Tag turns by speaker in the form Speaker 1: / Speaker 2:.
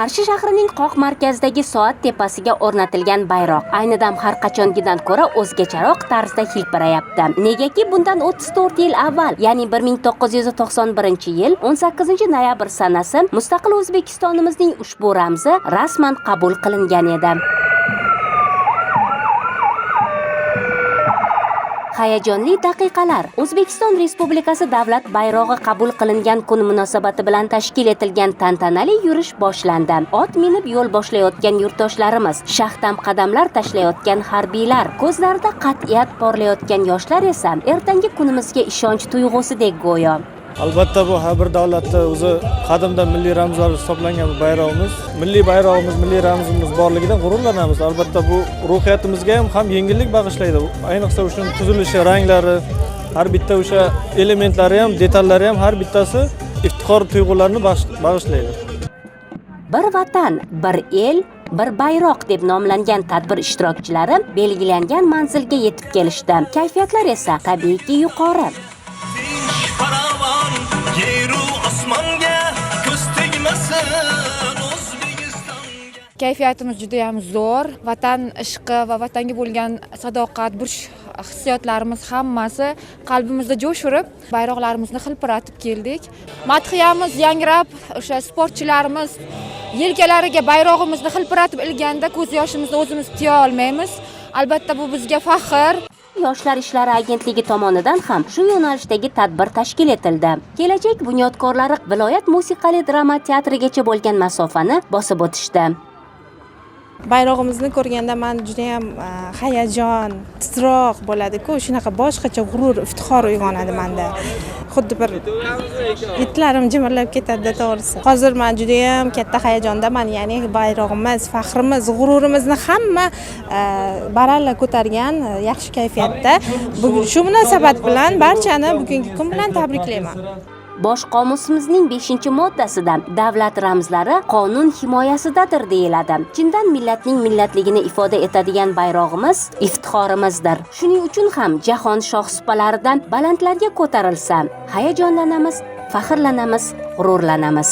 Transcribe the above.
Speaker 1: Qarshi shahrining qoq markazidagi soat tepasiga o'rnatilgan bayroq ayni dam har qachongidan ko'ra o'zgacharoq tarzda hilpirayapti. Negaki bundan 34 yil avval, ya'ni 1991-yil 18 noyabr sanasi mustaqil O'zbekistonimizning ushbu ramzi rasman qabul qilingan edi. Hayajonli daqiqalar. O'zbekiston Respublikasi davlat bayrog'i qabul qilingan kun munosabati bilan tashkil etilgan tantanali yurish boshlandi. Ot minib yo'l boshlayotgan yurtdoshlarimiz, shaxtam qadamlar tashlayotgan harbiylar, ko'zlarida qat'iyat porlayotgan yoshlar esa ertangi kunimizga ishonch tuyg'usidek go'yo.
Speaker 2: Albatta bu har bir davlatda o'zi qadimdan milliy ramzlar hisoblangan bu bayrog'imiz, milliy bayrog'imiz, milliy ramzimiz borligidan g'ururlanamiz. Albatta bu ruhiyatimizga ham yengillik bag'ishlaydi. Ayniqsa o'sha tuzilishi, ranglari, har bitta o'sha elementlari ham, detallari ham har bittasi iftixor tuyg'ularini bag'ishlaydi.
Speaker 1: Bir vatan, bir el, bir bayroq deb nomlangan tadbir ishtirokchilari belgilangan manzilga yetib kelishdi. Kayfiyatlar esa tabiiyki yuqori.
Speaker 3: Kayfiyatimiz juda ham zo'r. Vatan ishqi va vatanga bo'lgan sadoqat, burch hissiyotlarimiz hammasi qalbimizda jo'sh urib, bayroqlarimizni hilpiratib keldik. Madhiyamiz yangrab, o'sha sportchilarimiz yelkalariga bayrog'imizni hilpiratib ilganda ko'z yoshimizni o'zimiz tiya olmaymiz. Albatta bu bizga faxr.
Speaker 1: Yoshlar ishlari agentligi tomonidan ham shu yo'nalishdagi tadbir tashkil etildi. Kelajak bunyodkorlari viloyat musiqali drama teatrigacha bo'lgan masofani bosib o'tishdi.
Speaker 4: Bayrog'imizni ko'rganda men juda ham hayajon, titroq bo'ladi-ku, shunaqa boshqacha g'urur, iftixor uyg'onadi menda. Xuddi bir etlarim jimirlab ketadi to'g'risi. Hozir men juda ham katta hayajondaman, ya'ni bayrog'imiz, faxrimiz, g'ururimizni hamma baralla ko'targan yaxshi kayfiyatda. Bugun shu munosabat bilan barchani bugungi kun bilan tabriklayman.
Speaker 1: Bosh qomusimizning 5-moddasida davlat ramzlari qonun himoyasidadir deyiladi. Chindan millatning millatligini ifoda etadigan bayrog'imiz iftixorimizdir. Shuning uchun ham jahon shohsupalaridan balandlarga ko'tarilsa, hayajonlanamiz, faxrlanamiz, g'ururlanamiz.